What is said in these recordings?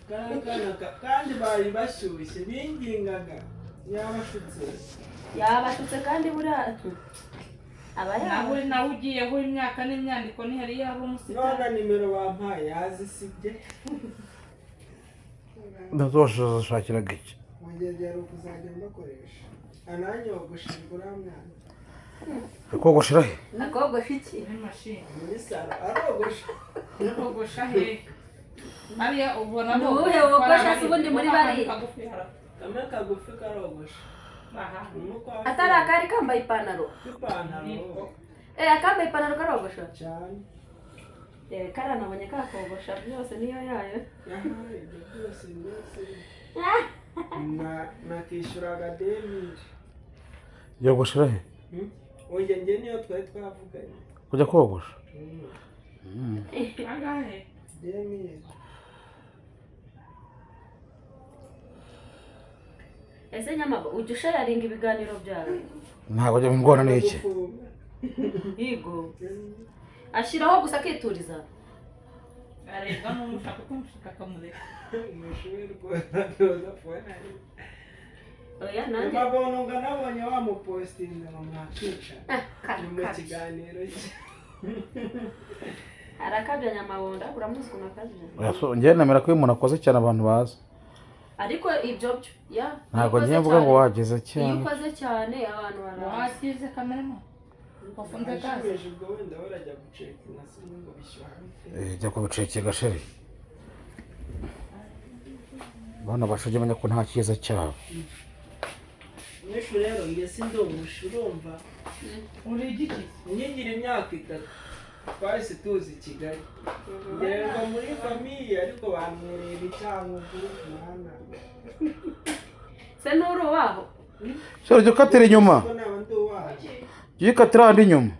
Kariya kana kandi bari bashyushye, bingingaga, yabashutse. Yabashutse, kandi buriya aba Nawe yaba nawe ugiyeho imyaka n'imyandiko ntihari yaba umusitari. None nimero bampaye yazisibye. Ntazashakiraga iki? Mugezi yari ukuzajya mbakoresha, ananyogoshejwe uriya mwana. Kogoshera he? Akogosha iki? Muri mashini. Muri salo arogosha. Kogosha he? Hariya ubona. Ni uwuhe wogosha se ubundi muri bariya? Kagufi hara. Kamwe kagufi karogosha. Aha. Umukwa. Atari akari kambaye ipantaro? Ipantaro. Eh, akambaye ipantaro karogosha. Cyane. Eh, karanabonye kakogosha byose, niyo yayo. Aha, ibyo byose byose nakishyuraga 2000. Yogoshera he? Oya, njye niyo twari twavuganye. Kujya kogosha? Angahe? 2000. Ese Nyamabo, ujya usharinga ibiganiro byawe? Ntabwo njya ngorana n'iki. Gufunga. Yego, ashyiraho gusa akituriza. Arebwa n'umushaka, uko umushaka akamureka. Mu ishuri rwose ntoza fone. Oya, nanjye. Mabona ngo nabonye wamupositinze ngo mwakica. Ah, Ni mu karakabya. kiganiro cye. Arakabya Nyamabonda, uramuzi ukuntu akabya. Oya, so, njyewe nemera ko iyo umuntu akoze cyane abantu baza. Ariko ibyo byo ya Ntabwo iyo ngiye ukoze mvuga ngo cyane- wageze iyo cyane. ukoze cyane abantu baraza. Wakize kamerama wafunze gaze. Ashimeje ubwo wenda barajya gucekinga se ngo bishyuha bite? Eh, jya kubicekera sheri, bana basha, ujye umenya ko nta cyiza cyabo. Mwinshi rero njye sindogosha, urumva? Uri igiki? Nkigira imyaka 3 twahise tuzi i Kigali, ngererwa muri famille, ariko bamwerera icyangugu mwana. Se nturi uwaho? Sheri, jya ukatira inyuma. Ko naba ndi uwaho. Jya ukatira ahandi inyuma.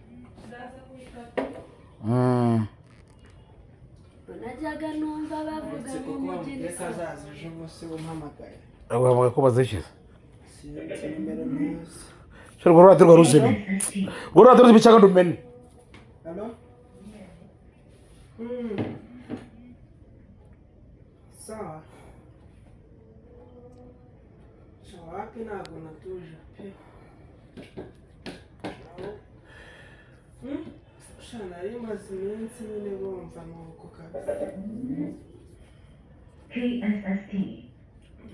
Najyaga numva bavuga Uretse ngo kuko umujyi bamubwiye ni ko sawa. azaza ejo bose umpamagaye. Uhamagaye ko bazishyura. Sinzi nimero ntuzi. Sheri, urwo radiyo rwaruzimye, urwo radiyo ruzimye cyangwa ndumene. Halo. Sawa. Sawa, wapi, ntabwo natuje pe. Aho. Sha, nari maze iminsi nyine bumva nuko kabisa. KSST.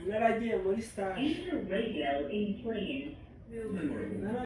Naragiye muri stage. Enter radio in plane. Nara